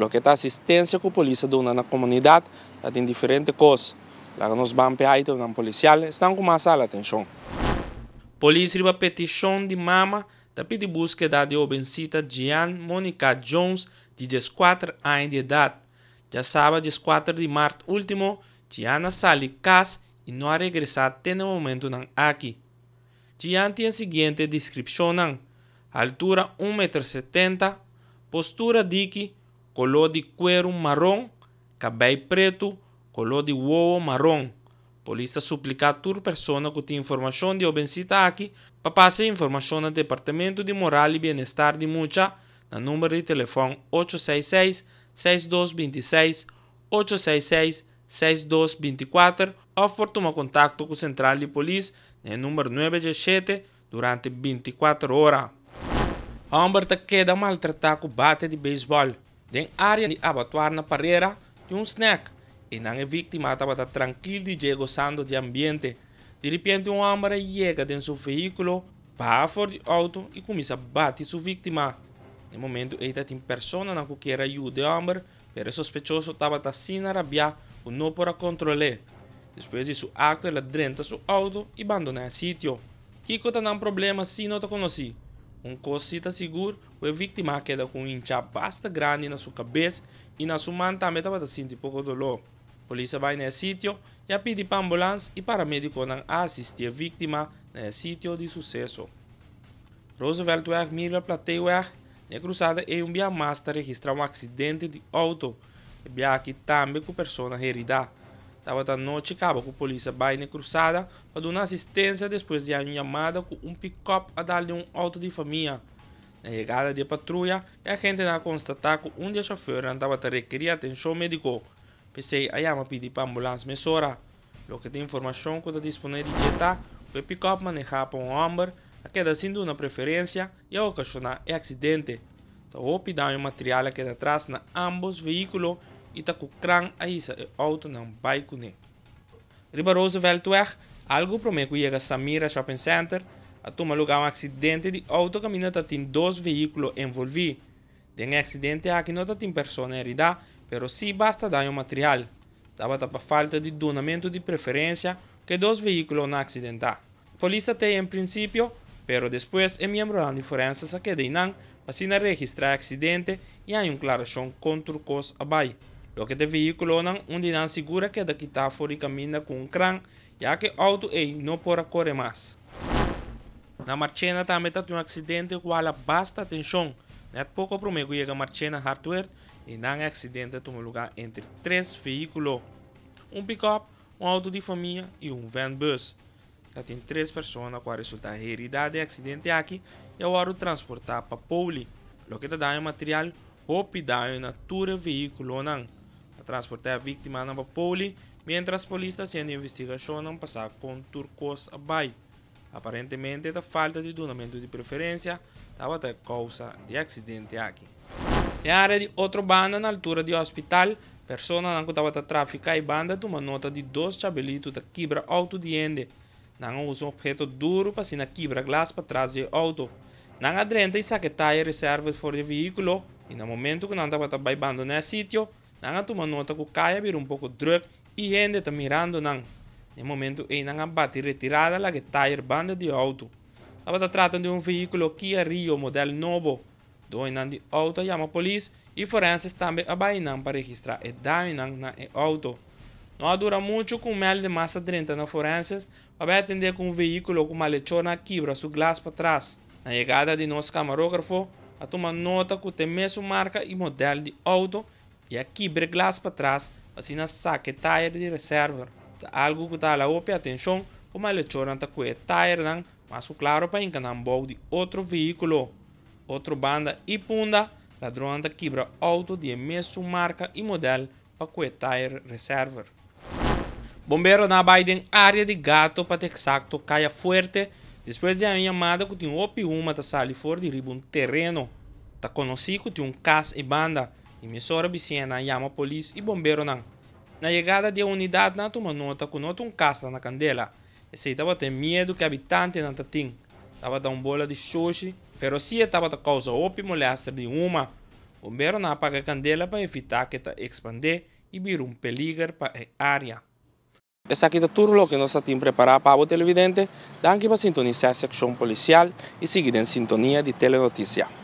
Loke ta asistensia ku polis a duna na komunidat ta tin diferente kos. Laga nos ban p'e itemnan polisial esnan ku mas hala atenshon. Polis riba petishon di mama ta pidi búskeda di hobensita Jeanne Monica Jones di 14 aña di edat. Djasaba 14 di mart último, Jeanne a sali kas i no a regresá te na e momentunan aki. Jeanne tin e siguiente deskripshonnan, Altura un meter 70, postura diki, koló di kueru maron, kabei pretu, koló di wowo maron. Polis ta supliká tur persona ku tin informashon di e hobensita aki pa pasa e informashon na Departamento di Moral i Bienestar di Mucha na number di telefòn 866 6226, 866 6224 òf por tuma kontakto ku sentral di polis na e number 917 durante 24 ora. Hòmber ta keda maltratá ku bate di beisbòl den área di abatuar na Parera di un snèk. Einan e víktima tabata trankil di dje gosando di ambiente. Di ripiente un hòmber a yega den su vehíkulo, baha for di outo i kuminsá bati su víktima. Na e momentu ei ta tin personanan ku kier a yuda e hòmber, pero e sospechoso tabata asina rabiá ku no por a kontrol'é. Despues di su akto el a drenta su outo i bandoná e sitio. Kiko ta nan problema si no ta konosí. Un kos si ta sigur ku e víktima a keda ku un hinchá basta grandi na su kabes i na su man tambe tabata sinti poko doló. Polis a bai na e sitio i a pidi pa ambulans i paramedikonan a asistí e víktima na e sitio di suseso. Rooseveltweg Miller Plateeweg, Na e krusada ei un bia mas ta registrá un aksidente di outo. E bia aki tambe ku persona heridá. Tabata anochi kaba ku polis a bai na e krusada pa duna asistensia despues di hay un yamada ku un pikòp a dal den un outo di famia. Na yegada di e patruya, e agentenan a konstatá ku un di e shofèrnan tabata rekerí atenshon médiko. P'esei a yama pidi pa ambulans mesora. Loke ta informashon ku ta disponé di dje ta ku e pikòp manehá pa un hòmber a keda sin duna preferensia i a okashoná e aksidente. Ta hopi daño material a keda atras na ámbos vehíkulo i ta ku kran a hisa e outonan bai kuné. Riba Rooseveltweg, algu promé ku yega Samira Shopping Center, a tuma lugá un aksidente di outo kaminda ta tin dos vehíkulo envolví. Den e aksidente aki no ta tin persona heridá, pero sí basta daño material. Tabata pa falta di dunamentu di preferensia ku e dos vehíkulonan a aksidentá. Polis ta tei en prinsipio, pero despues e miembronan di forenses a keda einan pa asina registrá e aksidente i haña un klarashon kon tur kos a bai. Loke ta e vehíkulonan, un di nan sigur a keda kitá for di kaminda ku un kran, ya ku e outo ei no por a kore mas. Na Marchena tambe ta tin un aksidente ku hala basta atenshon. Nèt poko promé ku yega Marchena Hartwerd, einan e aksidente a tuma lugá entre tres vehíkulo, un pikòp, un outo di famia i un vènbùs. Ta tin tres persona ku a resultá heridá den e aksidente aki i a wòrdu transportá pa Poli. Loke ta daño material, hopi daño na tur e vehíkulonan. A transportá e víktimanan pa Poli, miéntras polis ta hasiendo investigashonnan pa sa kon tur kos a bai. Aparentemente ta falta di dunamentu di preferensia tabata e kousa di e aksidente aki. Den área di otro banda na altura di hospital, personanan ku tabata trafiká e banda a tuma nota di dos chabelitu ta kibra outo di hende. Nan a usa un opheto duru pa asina kibra glas patras di e outo. Nan a drenta i saka e tayer reserve for di e vehíkulo i na momentu ku nan tabata bai bandoná e sitio, nan a tuma nota ku kaya bira un poko drùk i hende ta mirando nan. Na e momentu ei nan a bati retirada laga e tayer banda di e outo. Tabata trata di un vehíkulo Kia Rio modèl nobo. Doñonan di outo a yama polis i forenses tambe a bai nan pa registrá e dañonan na e outo. No a dura muchu ku un mèl di mas a drenta na forenses pa bai atendé ku un vehíkulo ku malechornan a kibra su glas patras. Na yegada di nos kamarógrafo a tuma nota ku ta e mesun marka i modèl di outo i a kibra e glas patras pa asina saka e tayer di reserver. Ta algu ku ta hala hopi atenshon ku malechornan ta kue e tayernan mas ku klaro pa hinka nan bou di otro vehíkulo. Otro banda i Punda, ladronnan ta kibra outo di e mesun marka i modèl pa kue tayer reserver. Bomberonan a bai den área di Gato pa ta eksakto Kaya Fuerte despues di haña un yamada ku tin hopi huma ta sali for di riba un tereno. Ta konosí ku tin un kas ei banda i mesora bisiñanan a yama polis i bomberonan. Na yegada di e unidatnan a tuma nota ku no ta un kas ta na kandela. Esei tabata e miedu ku e habitantenan ta tin. Tabata un bola di shoshi, pero sí e tabata kousa hopi molèster di huma. Bomberonan a paga e kandela pa evitá ku e ta ekspandé i bira un peliger pa e área. Esaki ta tur loke nos tin prepará pa bo, televidente. Danki pa sintonisá sekshon polisial i sigui den sintonia di Telenotisia.